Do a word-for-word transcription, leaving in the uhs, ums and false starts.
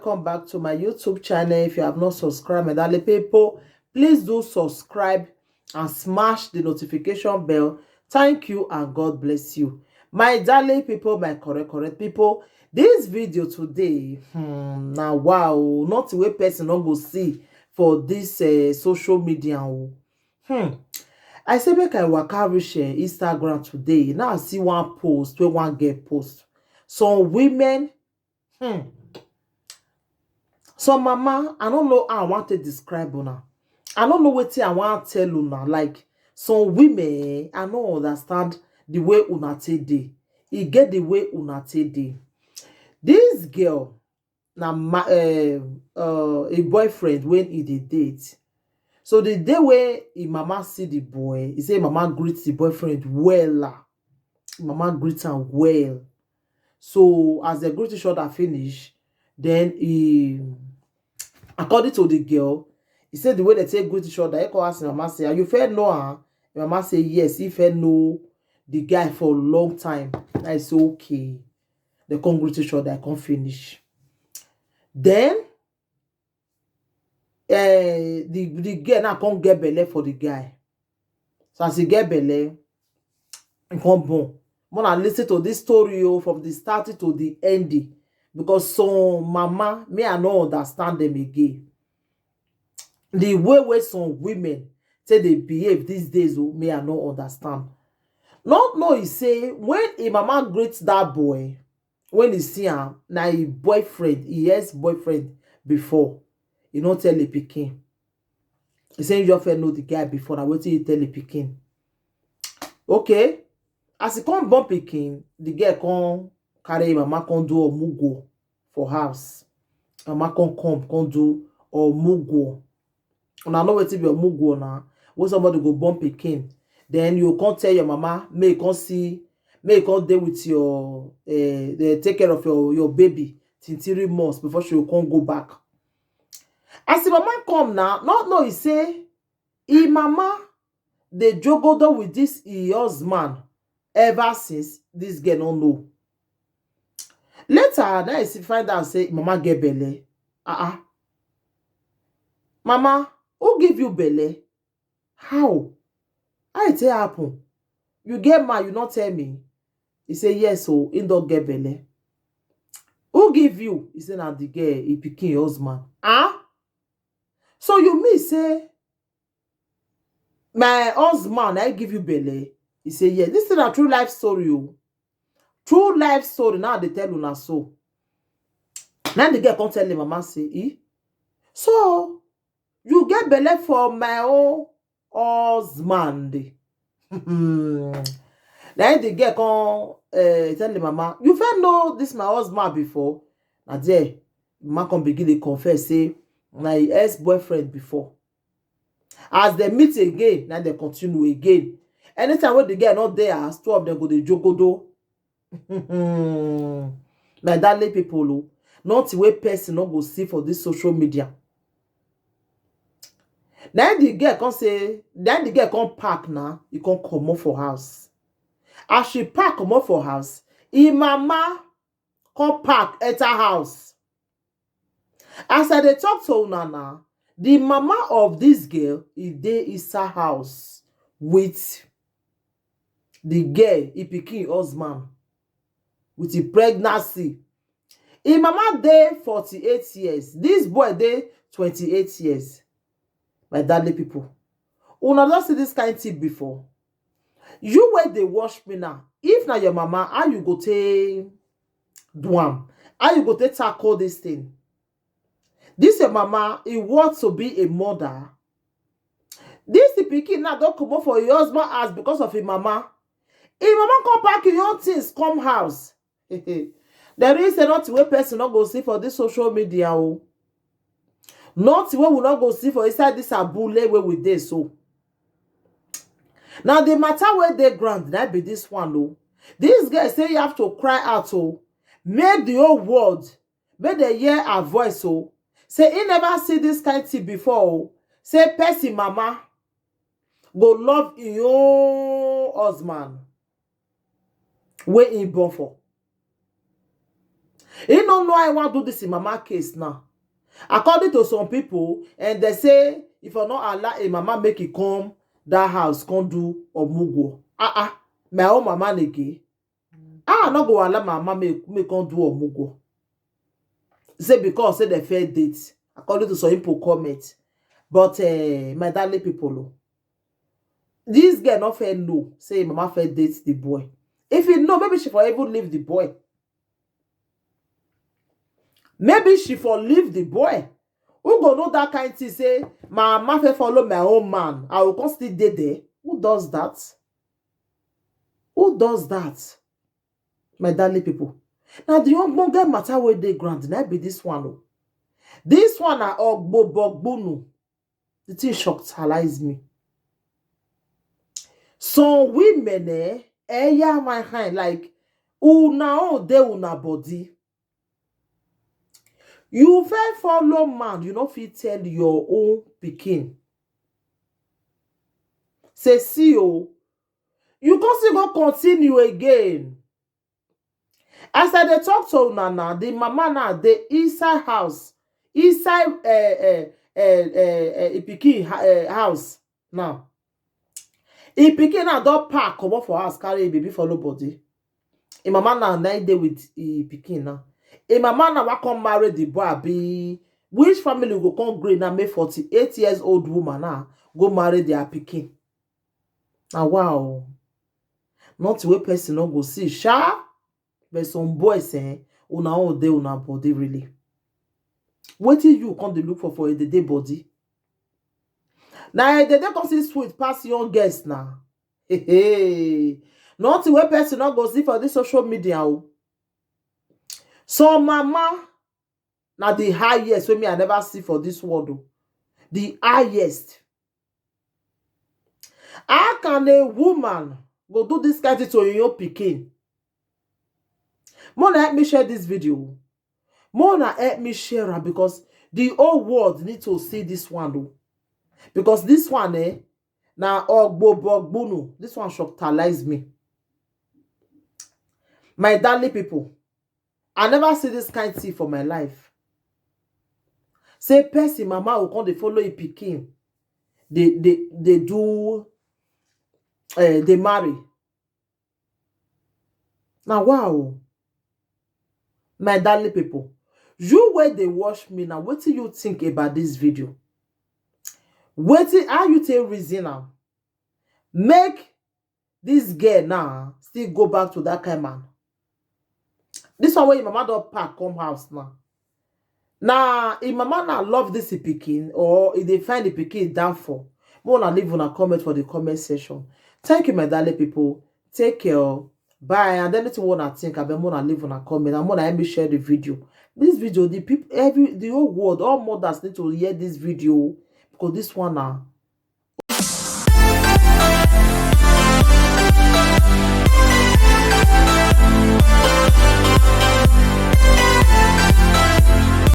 Welcome back to my YouTube channel. If you have not subscribed, my darling people, please do subscribe and smash the notification bell. Thank you and God bless you. My darling people, my correct, correct people, this video today, hmm, now wow, not the way person not go see for this uh, social media. Oh. Hmm. I say make I waka reach uh, Instagram today. Now I see one post where one girl post. Some women, hmm, some mama, I don't know how I want to describe una. I don't know what I want to tell una. Like some women, I don't understand the way una take dey. E get the way una take dey. This girl na ma uh, uh, a boyfriend when he dey date. So the day when him mama see the boy, he say him mama greet the boyfriend well. Him mama greet am well. So as they greet each other finish, then he, according to the girl, he said the way they take greet each other, he come ask him mama say, "Are you fair know her?" Him mama say yes, he fair know the guy for a long time. I say okay. They come greet each other, I come finish. Then uh, the the girl now come get belle for the guy. So as he get belle, he come born. When I listen to this story oh, from the starting to the ending, because some mama, me I no understand them again. The way where some women say they behave these days, oh, me I no understand. Not know he say when a mama greets that boy, when he see him, now his boyfriend, his ex-boyfriend before, he not tell the pikin. He say you just know the guy before. Now wait till you tell the pikin. Okay, as he come born pikin, the girl come carry him mama come do omugo for house. Mama come come come do omugo. Una know wetin be omugo na? When somebody go born pikin, then you come tell your mama, make come see, make come dey with your uh, take care of your your baby till three months before she go come go back. As the mama come now, not know he say him mama dey jogodo with this him husband ever since. This girl no know. Later now he find out say mama get belle. Ah ah. Mama, who give you belle? How? How it take happen? You get man, you not tell me. He say yes, so he don't get belle. Who give you? He say na the girl, he pikin husband. Ah? So you mean say my husband I give you belle? He say yes. This is a true life story. Oh. True life story. Now they tell una so. Now the girl come tell him mama say, eh? So you get belle for my own husband. Then the girl come uh, tell the mama, you first know this my husband before. Now there, man come begin to confess say na his ex-boyfriend before. As they meet again, now they continue again. Anytime when the girl not there, as two of them go the jogodo. My darling people, oh, not the way person not go see for this social media. Then the girl come say, then the girl come pack now, you come come up for house. As she pack come up for house, in mama come pack enter house. As I dey talk to una now, the mama of this girl, e dey inside house with the girl, e pikin husband, with the pregnancy. Im mama dey forty-eight years, this boy dey twenty-eight years. My darling people, una don see this kind thing before? You wey dey watch me now, if na your mama, how you go take do am? How you go take tackle this thing? This your mama, he want to be a mother. This the pikin now don comot for your husband house because of him mama. Him mama come pack your own things come house. There is a lot wey person no go see for this social media o. Nothing wey we no go see for inside this abule wey we dey so. Now the matter wey dey ground na be this one o. This girl say you have to cry out o. Make the whole world, make dem hear her voice o. Say he never see this kind thing before o. Say person mama go love im own husband wey im born for. He no know how he wan do this in mama case now. According to some people, and they say if I no allow a mama make e come that house, come do omugwo. Ah ah, my own mama nege. Ah, I no go allow my mama make, make come do omugwo. Say because say they fair date, according to some people comment. But uh, my darling people, oh, this girl not fair no. Say mama fair date the boy. If you know, maybe she for even leave the boy. Maybe she for leave the boy. Who go know that kind thing? Say my mama fair follow my own man. I will come still dey there. Who does that? Who does that? My darling people. Now the young get matter where they ground. Now be this one. Oh. This one are ogbobogbunu. The thing shockalize me. Some women, eh, eh, yeah, my kind, like, una own dey una body. You fit follow man, you no fit tell your own pikin. Say, see, oh, you go still go continue again. As I dey talk to una now, the mama now dey inside house, inside uh, uh, uh, uh, uh, pikin ha- uh, house now. Im pikin now don pack comot for house, carry im baby follow body. Im mama now na dey with im pikin now. Im mama now wan come marry the boy abi? Which family go come gree now make forty-eight years old woman now go marry their pikin? Na wow. Nothing wey person no go see sha. But some boys, eh, una own dey una body really. Wetin you come dey look for for a day body? Na a day come see sweet pass young girls na. Hey, hey. Nothing wey person no go see for this social media o. So mama, na the highest wey me I never see for this world o. The highest. How can a woman go do this kind thing to your pikin? Mona, help me share this video. Mona, help me share am because the whole world need to see this one o. Because this one, eh, na ogbobogbunu. This one shockalize me. My darling people, I never see this kind thing for my life. Say person mama will come dey follow a pikin. They they they do uh, they marry. Now wow. My darling people, you where they watch me now, what do you think about this video? What how you take reason now? Make this girl now still go back to that kind man. This one where your mama don't pack come house now. Now, if mama now love this pikin or if they find the pikin down for, more na leave una comment for the comment section. Thank you, my darling people. Take care. Bye. And anything wanna think, I bet more na leave una comment. And more na help me share the video. This video, the people, every the whole world, all mothers need to hear this video because this one now